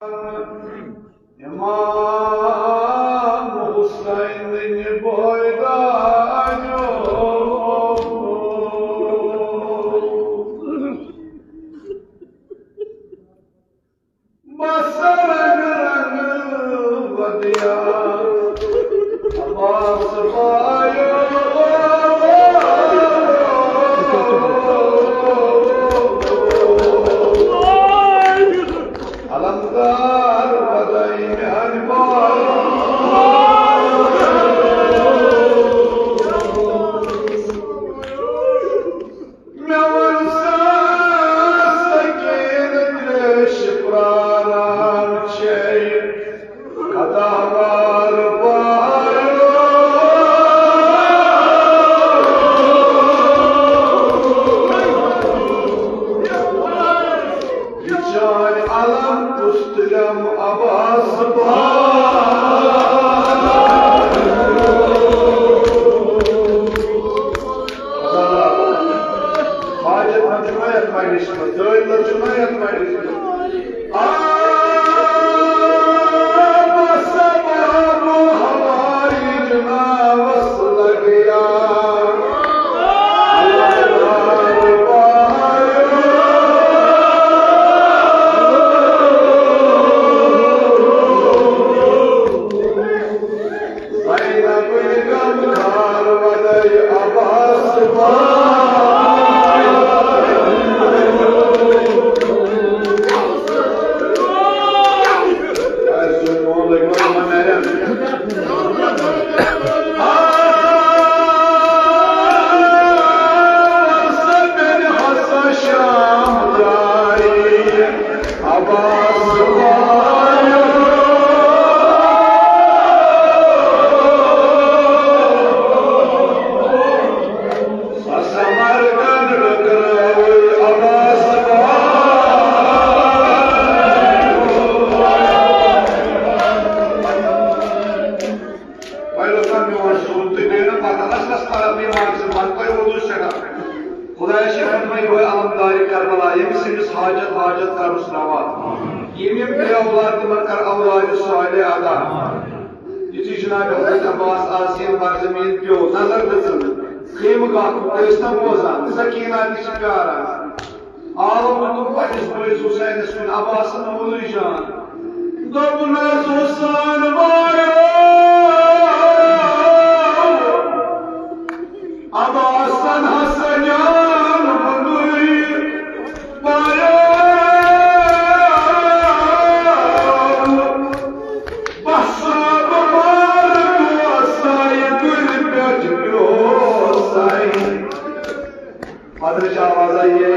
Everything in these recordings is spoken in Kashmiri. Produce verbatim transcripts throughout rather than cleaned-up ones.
امام حسین بویدانو۔ بس رنگ رنگ ودیا عباس بایو۔ علمدار ودائی مہربان۔ مےٚ وَن سا سکیٖنہٕ ترٛیش پرٛانان چھے قداوار بایو۔ یہِ چانہِ علم کُس تُلم عباس بایو۔ حاجت منٛد چھُنہ یتھ مجلسہِ منٛز، دٲخلہٕ چھُنہ یتھ مجلسہِ منٛز۔ آ، بس بابو ہماری جنابس لگیا۔ زینب غمخوار ودٲے عباس بایو۔ اَسہِ چھُ فون لٔگمٕژ یِمَن نَرٮ۪ن۔ آ، سۄ بیٚنہِ ہسا شام درٛاے۔ عباس بایو۔ سمرقند ٹکرٲوٕے عباس بایو۔ وۄنۍ لوٚگ مےٚ میون سُر تہٕ بیٚیہِ نہٕ پتہ، لَسَس پَرَن یِوان زِ وۄنۍ کَرِ اُردوٗ سٮ۪ٹھاہ۔ خۄدایا چھِ فرمٲے بٲے علمدارِ کربلا، ییٚمِس ییٚمِس حاجت حاجت کَرُس روا۔ یِم یِم بے اولاد تِمن کر اولاد صالح عطا۔ یُتھُے جناب حضرت عباس آسین بر زمین پیوٚو، نظر دِژٕن خیمہٕ گاہ کُن، ٲسۍ نہ بوزان، سکینہ تہِ چھِ پیاران۔ عالم دیُتُن پننِس بٲیِس حسینس کُن، عباسن ووٚنُے جان۔ دوٚپُن حظ حسین بایو، عباسن ہسا جان ووٚنُے بایو۔ بس بہٕ مارٕ گوسا یہِ دُرِ پٮ۪ٹھ پیوسا۔ پتہٕ چھِ آواز آیہِ۔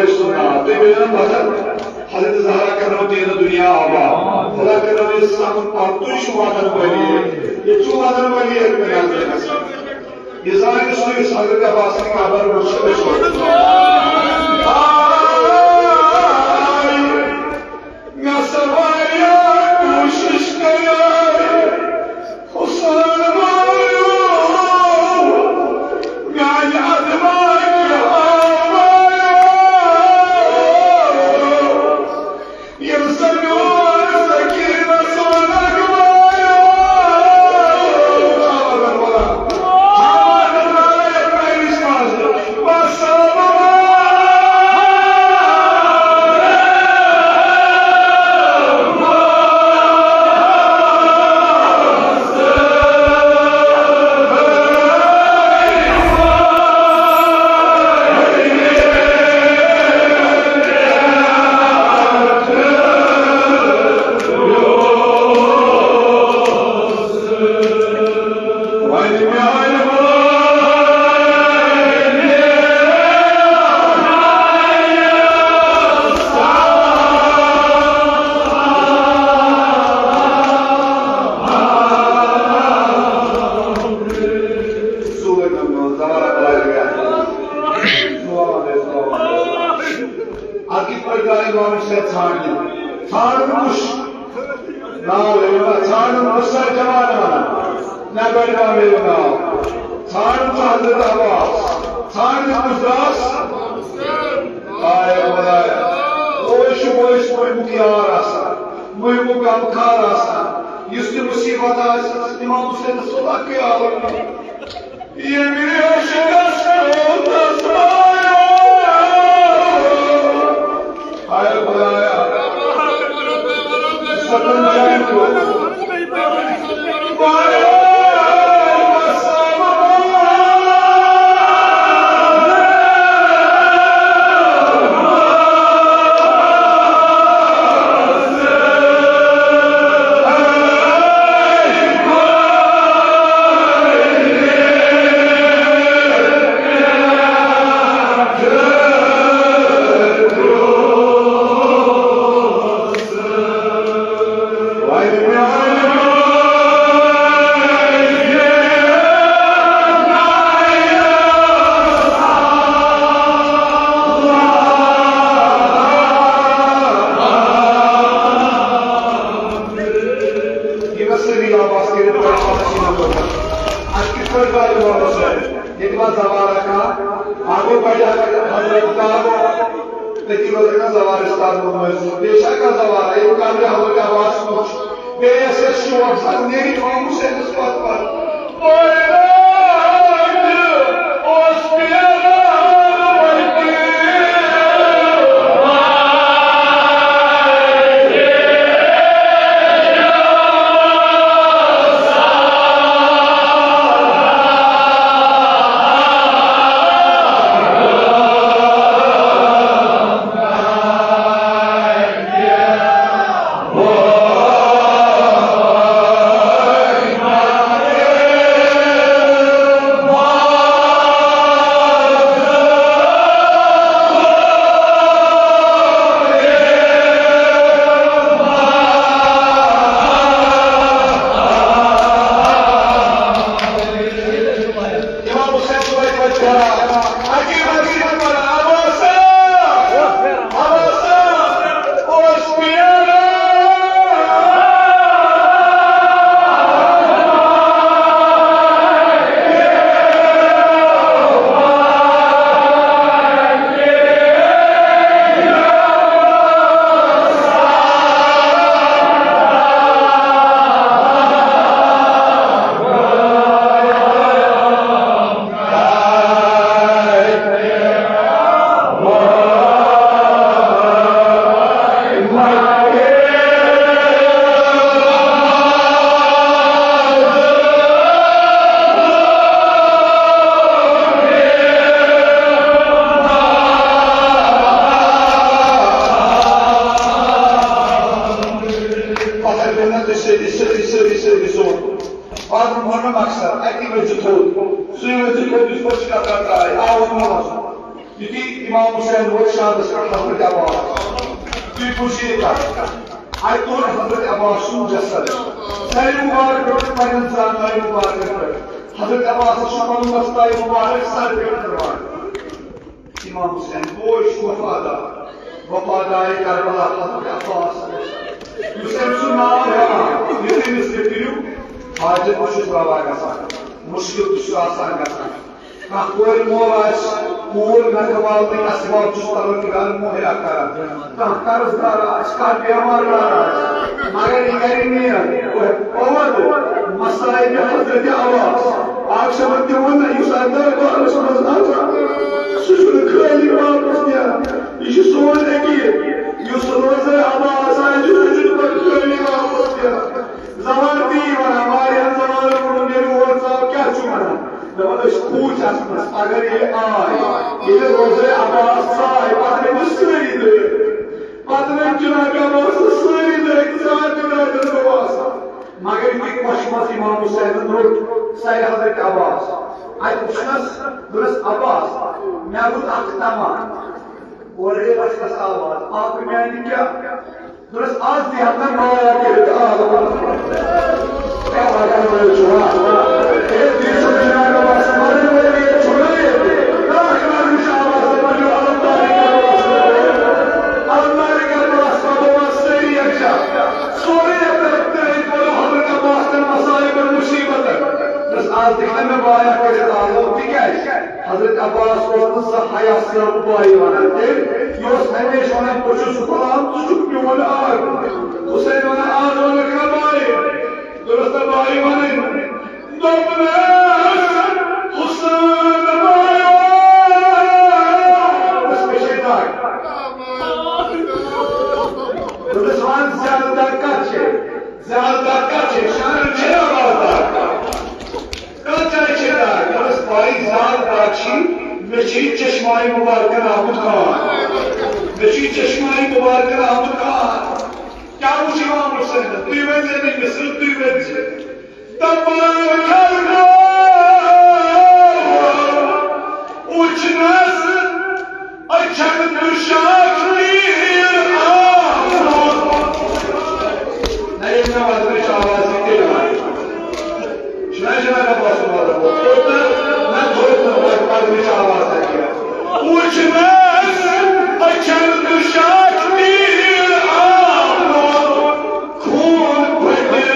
سُنٛد ناو۔ تُہۍ ؤنِو نا مگر حضرت زہرا کرنو تُہۍ نہٕ دُنیا آباد۔ خدا کرنو یہِ سمُن پتہٕ تُہۍ چھِو وطن وٲلی۔ ییٚتہِ چھُو وطن وٲلی ییٚتہِ مےٚ نظرِ گژھان۔ یہِ زانہِ سُہ یُس حضرت عباسٕنۍ قبر وٕچھِ۔ آے، مےٚ سا واریاہ کوٗشِش کَرے۔ حسین مایو، میانہِ ادماکہِ آو مایو۔ ییٚلہِ زن میون سکینہ سونگ مایو۔ اَتھ کِتھ پٲٹھۍ درٛاے امام حسین ژھانٛڈنہِ؟ ژھانٛڈُن کُس؟ ناو ؤنِو نا، ژھانٛڈُن کُس سا جوان وَنان؟ نہ گۄڈٕ ما ؤنِو ناو۔ ژھانٛڈُن چھُ حضرت عباس۔ ژھانٛڈنہِ کُس درٛاس؟ آے خدایا۔ اوے چھُ، اوے چھُ مُحبُک یار آسان، مُحبُک غمخوار آسان۔ یُس تہِ مُصیبت آسہِ، امام حسینَس اوس اَکٕے عالم۔ ییٚمہِ عشقس کوٗتاہ سایہِ۔ ہاے خدایا۔ ستن جان کو۔ یہِ گژھِ سٲری لاپاس کٔرِتھ پَتہٕ پَتہٕ سیٖنَس منٛز۔ اَسہِ کِتھ پٲٹھۍ واتہِ واپَس؟ ییٚتہِ ما زوال رکھا؟ آگو بڑھیا حضرت کعبہ۔ تٔتی روزِ نہٕ زوال استاد محمد۔ بیٚیہِ چھا کانٛہہ زوال؟ ییٚلہِ قبرِ حضرت عباس وُچھ، بیٚیہِ ٲسۍ أسۍ شوق سان نیٖرِتھ آمُت سٲنِس پتھ پتھ۔ امام حسین صٲب ٲسۍ وۄنۍ پھیران۔ اَکی مسجدِ منٛز ابو حسن، ابو حسن اوس پھیران۔ پتہٕ گوٚو نہ تُہۍ سٲری، سٲری، سٲری، سٲری سون۔ پتہٕ ووٚن مےٚ مقصد، اَتی ؤتھِو تھوٚد۔ سُے ؤتھِو تھوٚد، یُس پتہٕ شِکار کران آے، آو ووٚن مےٚ وَسُن۔ یُتھُے امام حسین ووت شہادس پٮ۪ٹھ، حضرت عباس، تُہۍ بوٗزِو یہِ کتھ۔ اتہِ توٚر حضرت عباس سُنٛد جسد۔ سرِ مبارک روٚٹ پننٮ۪ن زانٛگن مبارکن پٮ۪ٹھ۔ حضرت عباسس چھُ پنُن دستایہِ مبارک سر پٮ۪ٹھ ترٛاوان۔ امام حسین گوٚو وفادار، وفادار کربلا حضرت عباس۔ یُس أمۍ سُنٛد ناو ہٮ۪وان، یہِ تٔمِس تہِ کٔرِو، حاجت تہِ چھُس روا گژھان، مُشکِل تہِ چھُ آسان گژھان۔ کانٛہہ کورِ مول آسہِ، کوٗر نکھٕ والنٕکۍ اسباب چھُس پروردگار مہیا کران۔ کانٛہہ قرض دار آسہِ، کانٛہہ بیمار دار آسہِ، مگر یہِ کرِ نیت، اور مسائل حضرت عباس۔ اکھ چھُ وۄنۍ تہِ وَنان، یُس اَتھ دربارس منٛز آسان، سُہ چھُنہٕ خٲلی واپس نیران۔ یہِ چھُ سون عقیٖد، یُس روزے عباس آسہِ، سُہ چھُنہٕ پتہٕ خٲلی واپس نیران۔ زمان تی وَنان، واریاہَن زمانَن ووٚنُم، ییٚلہِ اور ژاو، کیٛاہ چھُ وَنان؟ دَپان، أسۍ کھوٗژۍ اَتھ منٛز، اگر ییٚلہِ آے، ییٚلہِ روزے عباس ژاے، پَتہٕ گٔے سٲری دٲرۍ۔ پَتہٕ گٔے جناب عباس سٲری دٲرۍ، ژاے تہٕ دٲرۍ گوٚو آسان۔ مگر یُتھُے کۄچھِ منٛز امام حسینَن روٚٹ سَرِ حضرت عباس، اَتہِ وُچھنَس، دوٚپنَس، عباس، مےٚ روٚٹ اَکھ تَمام۔ اورَے رَژھِ رَژھِ آواز، آ، تہٕ میٛانہِ کیٛاہ؟ دوٚپنَس، آز تہِ ہٮ۪کہٕ نہٕ مایا کٔرِتھ، آ، دوٚپُن۔ کیٛاہ وَنان وٲلۍ چھُ، آ؟ ہے، تُہۍ چھِو جناب عباس، مَرَن وٲلۍ ییٚتہِ چھُو نہ ییٚتہِ؟ کانٛہہ کانٛہہ وٕچھِ عباس، دَپان چھُ، علم دارِ کربلاہَس منٛز، علم دارِ کربلاہَس منٛز، دَپان سٲری یَکجاہ۔ سورُے یَتھ ترٛٲوِتھ، ترٛٲوِتھ پَنُن حضرت عباس تہٕ مصائبن، مُصیبتن۔ دوٚپنَس، آز تہِ ہٮ۪کہٕ نہٕ مایا کٔرِتھ، آ، دوٚپُن، تِکیٛازِ؟ حضرت عباس اوس نہٕ زانٛہہ حیاسٕے بایہِ وَنان تٔمۍ۔ یہِ اوس ہمیشہِ وَنان، "بہٕ چھُس غلام، ژٕ چھُکھ میون آقا۔" حسین وَنان، "آز وَنکھ نا بایہِ؟" دوٚپنَس، "نہ بایہِ وَنٕنۍ۔" دوٚپنَس، "حسین بایہِ۔" دوٚپنَس، "مےٚ چھے دَگ۔" دوٚپنَس، "وَن زیادٕ دَگ کَتھ چھے؟ زیادٕ دَگ کَتھ چھے؟ شہرَن چھے آواز دَگ کَتھ؟" کتھ جایہِ چھے دگ؟ دوٚپنَس، بھائی، زیادٕ دگ چھِ، مےٚ چھِ چشمائے مبارکن آمُت کان۔ مےٚ چھِ چشمائے مبارکن آمُت کان۔ کیٛاہ وٕچھ امام حسینَن؟ تُہۍ ؤنۍ زِ مےٚ مِثال، تُہۍ ؤنۍ زِ۔ دَپان کَرٕ وٕچھنَس أچھن دُشاک تیٖر آمُت۔ نہ، ییٚلہِ مےٚ وَدنٕچ آواز یی تیٚلہِ وَنہٕ۔ چھُنہ، چھُنہ مےٚ باسُن وَدُن وول۔ کوٚت نہٕ، نہ کوٚت نہٕ وَدنٕچ آواز تَتہِ۔ وٕچھنَس أچھن دُشاک تیٖر آمُت۔ خوٗن پھٔٹِتھ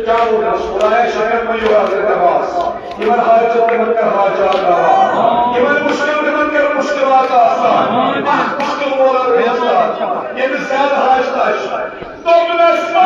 خدایا شکر مَہ یور حضرت عباس۔ یِمن حاجت تِمن کر حاجات روا۔ یِمن مشکل تِمن کر مشکلات آسان۔ اکھ مشکل مولا رٲضۍ۔ ییٚمِس زیادٕ حاجت آسہِ۔ دوٚپنس،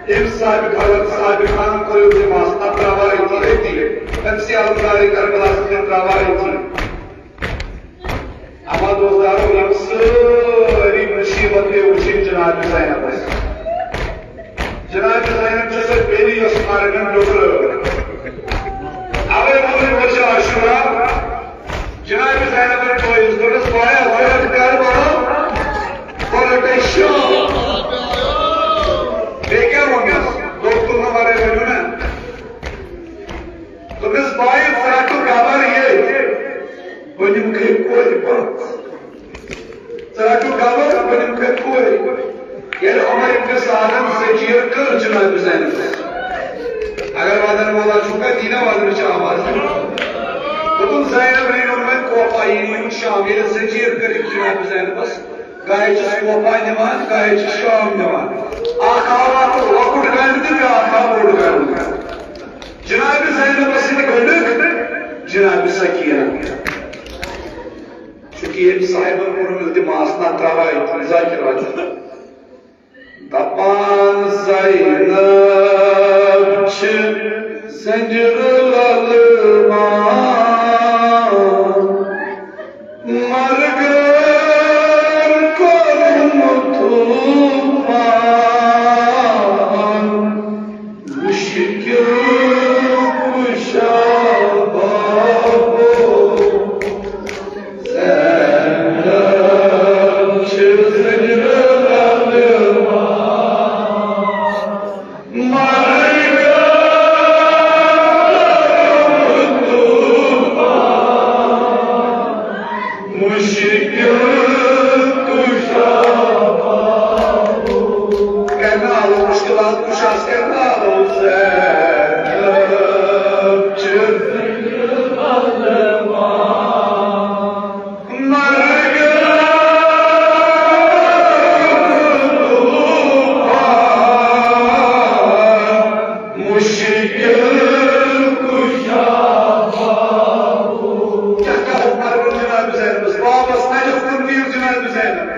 أمۍ صاحب غلط ثابت خان کوٚر یہِ مسلہٕ ترٛاوان أتی، أتی۔ أمۍ سی علمدارِ کربلاہس منٛز ترٛاوان أتی۔ اما دوستارو، یِم سٲری مُصیٖبت پیٚیہِ وٕچھِنۍ جناب زینبس۔ جناب زینب چھِ سۄ بیٚنہِ یۄس مرنہِ ڈوٚکرٲو۔ اوے ووٚن مےٚ چھِ عاشورہ۔ جناب زینبن بٲیِس دوٚپنس، "بایا، ژٕ رَٹ کربلا، بہٕ رَٹے شام۔" بیٚیہِ کیٛاہ ووٚنمس؟ دوٚپ، تُلنہٕ ورٲے ؤنِو نا۔ دوٚپنس، "بایا، ژٕ رَٹھ قبر ییٚتہِ، بہٕ نِمہٕ کھے کورِ پتھ۔ ژٕ رَٹھ قبر، بہٕ نِمہٕ کھے کورِ۔" ییٚلہِ عمر ابن سعدن زنجیر کٔر جناب زینبس، اگر ودن وولا چھُکھ، دِیٖنہ ودنٕچ آواز۔ دوٚپُن، زینب رٔنِو وۄنۍ کوپا، یہِ نِیِو شام۔ ییٚلہِ زنجیر کٔرِکھ جناب زینبس، گایہِ چھِس کوپا نِوان، گایہِ چھِس شام نِوان۔ اکھ آو اَتھ لۄکُٹ گنٛڈ تہٕ بیٛاکھ آو بوٚڑ گنٛڈ۔ جناب زینبس سۭتۍ گٔنٛڈٕکھ جناب سکینہ۔ چونکہ ییٚمۍ صاحبن کوٚر التماس، نہ ترٛاوان ذاکر وجہ۔ دپان زینب چھِ زنجیرٕ للمان، مرگن کوٚرمُت طوفان، مشکل کشا بابو۔ زینب چھِ زنجیرٕ للمان، مرگن طوفان، مشکل کشا بابو۔ کرنا آلو مشکلات کشاس، کرنا آلو زینب چھِ زنجیرٕ للمان۔ مشکل کشا بابو۔ کیٛاہ کرو، پرو جناب زینبس، بابس نجف کُن دِیِو جناب زینب۔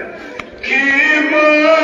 قیمت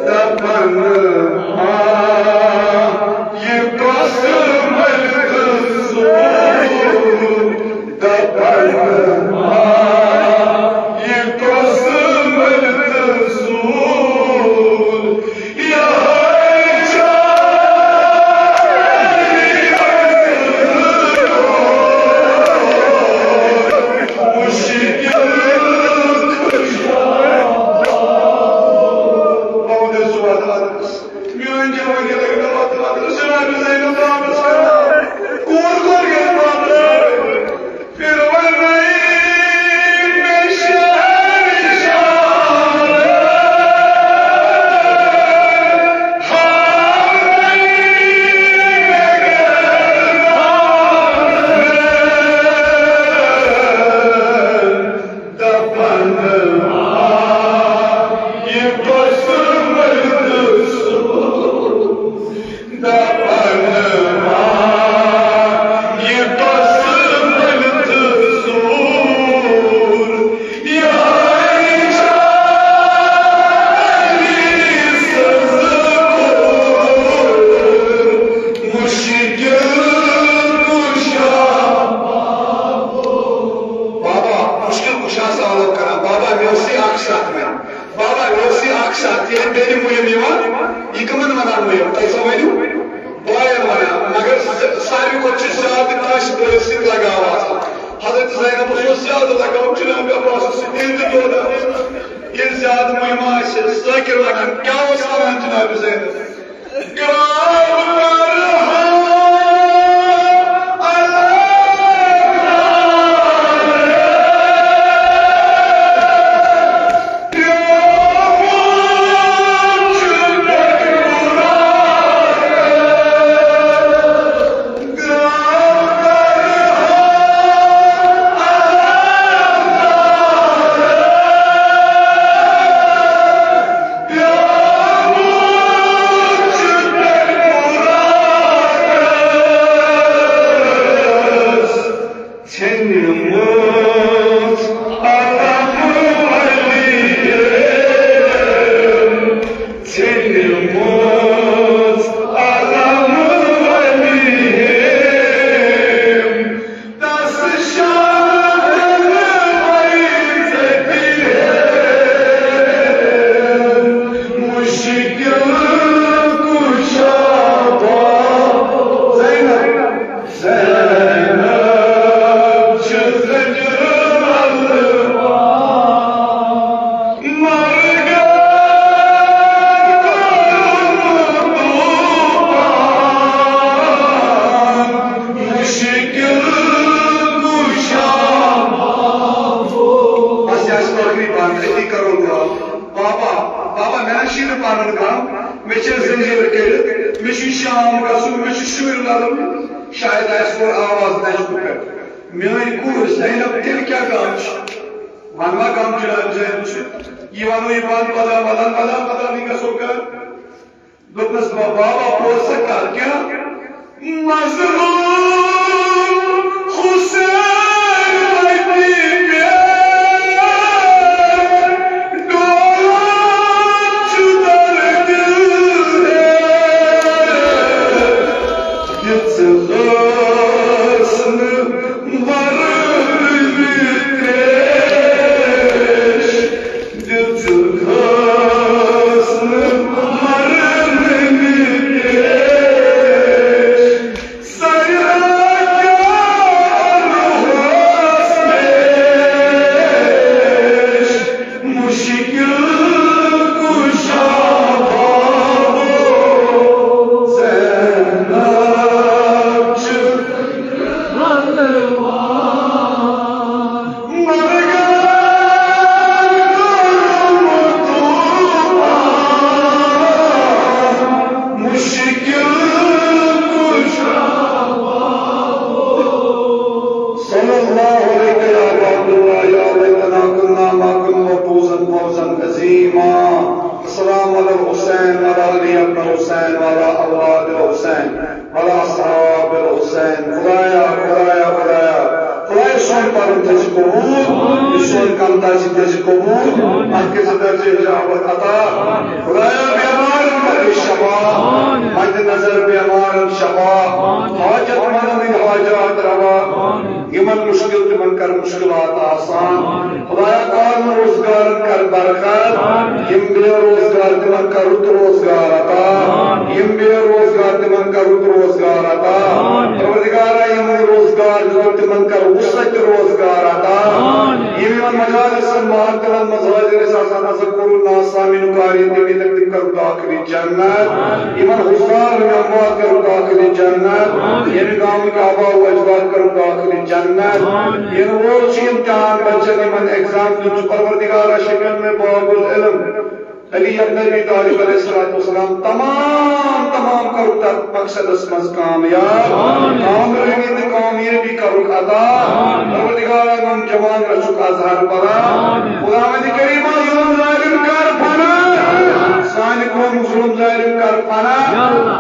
دپان، آ، یہِ کۄس مٔلۍ تہٕ سوٗل۔ دپان، آ، یہِ کۄس مٔلۍ تہٕ سوٗل۔ یہے چھا مشکل کشا۔ میون جوان کیا لگے گا؟ وقت وقت جناب زینب واپس کرو۔ کور کور گیا واپس کرو؟ پھر وہ نئی میں شہر شاہ۔ ہر نئی میں گرد دپان، آ، یہِ کۄس مٔلۍ تہٕ سوٗل۔ دپان، آ، یہِ کۄس مٔلۍ تہٕ سوٗل۔ یہے چھا علی سٕنٛز مشکل کشا۔ بابا، مشکل کشا سوال کران۔ بابا، مےٚ اوس یہِ اکھ ساتھ وۄنۍ۔ بابا، مےٚ اوس یہِ اکھ ساتھ، ییٚلہِ بیٚنہِ مُہِم یِوان، یہِ کٕمن وَنان مُہِم؟ تۄہہِ سا ؤنِو؟ بایَن وَنان۔ مگر س-، ساروی کھۄتہٕ چھِ زیادٕ کٲنٛسہِ بٲیِس سۭتۍ لگاو آسان۔ حضرت زینبَس اوس زیادٕ لگاو جناب عباسَس سۭتۍ، تٔمۍ تہِ دۄد۔ ییٚلہِ زیادٕ مُہِم آسہِ، ذٲکِر وَنان، کیٛاہ اوس وَنان جناب زینب؟ ژھیٚنمٕژ علم علی، ژھیٚنمٕژ علم علی۔ تس شاہن ویزتی ہے مشکل کشا باب۔ زینب، زینب چھِ زنجیر مرگن کوٚرمُت طوفان۔ مشکل کشا۔ بس، یہِ آسہِ ٲخری بند، أتی کرو دُعا۔ بابا، بابا، مےٚ نہ چھُے نہٕ پنُن غم، مےٚ چھِ زنجیر کٔرِتھ، مےٚ چھُ شام گژھُن، مےٚ چھِ شُرۍ للٕنۍ۔ شاید آسہِ اورٕ آواز نجمہٕ پٮ۪ٹھ۔ میٲنۍ کوٗر زینب، تیٚلہِ کیٛاہ غم چھُ؟ ونہٕ ما غم جناب زینب چھُ؟ یہِ ونو یہِ بند، بدل، بدل، بدل، بدل، یہِ گژھو گرٕ۔ دوٚپنَس، "با-، بابا، پوٚز سا کَتھ کیٛاہ؟ مظلوم حسین وتی پہ ڈولان چھُ درد دل ہے۔ دِژ ٲس نہٕ مرنہٕ تریش۔" دِژٕکھ ٲس نہٕ مرنہٕ تریش۔ سیرا کیٛاہ اَنہو تاج درجہ قبول، اتھ گژھِ درجہ اجابت عطا۔ خدایا بیمارن کر شفا، مد نظر بیمارن شفا، حاجت مندن ہٕنٛدۍ حاجات روا، یمن مشکل تمن کر مشکلات آسان۔ خدایا کارن روزگارن کر برکت، یم بے روزگار تمن کر رُت روزگار عطا، یم بے روزگار تمن کر رُت روزگار عطا۔ پروردگارا یم روزگار دیُت تمن کر وسعت روزگار عطا۔ یم یمن مجالسن مہترن منٛز حاضر ٲسۍ آسان، تذکر الناس، سامعین قاری، تِم ییٚتٮ۪ن تِم کٔرٕکھ داخل جنت۔ یمن حضار ہٕنٛدۍ اموات کٔرٕکھ داخل جنت۔ ییٚمہِ گامٕکۍ آبا و اجداد کٔرٕکھ داخل جنت۔ یِنہٕ وول چھُ امتحان بچن، یمن ایگزام دیُت چھُ، پروردگارا شکل میں باب العلم علی ابن ابی طالب علیہ الصلوۃ والسلام تمام تمام کٔرٕکھ تتھ مقصدس منٛز کامیاب۔ کامرٲنی تہٕ کامیٲبی کٔرٕکھ عطا۔ پروردگارا، یِمن جوان رچھُکھ اظہر پران۔ خداوند کریما، ظلم ظالم کر فنا۔ سانہِ قومُک ظلم ظالم کر فنا۔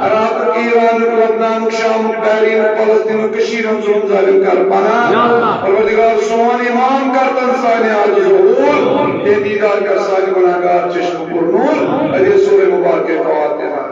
عراقُک، ایرانُک، لبنانُک، شامُک، بحرینُک، فلسطینُک، کٔشیٖرِ ہُنٛد ظلم ظالم کر فنا۔ پروردگار، سون امام کر تن سانہِ عرض ظہور۔ بے دیدار کر سانہِ گناہگار چشم پر نور۔ علی سورہ مبارک فاتحہ۔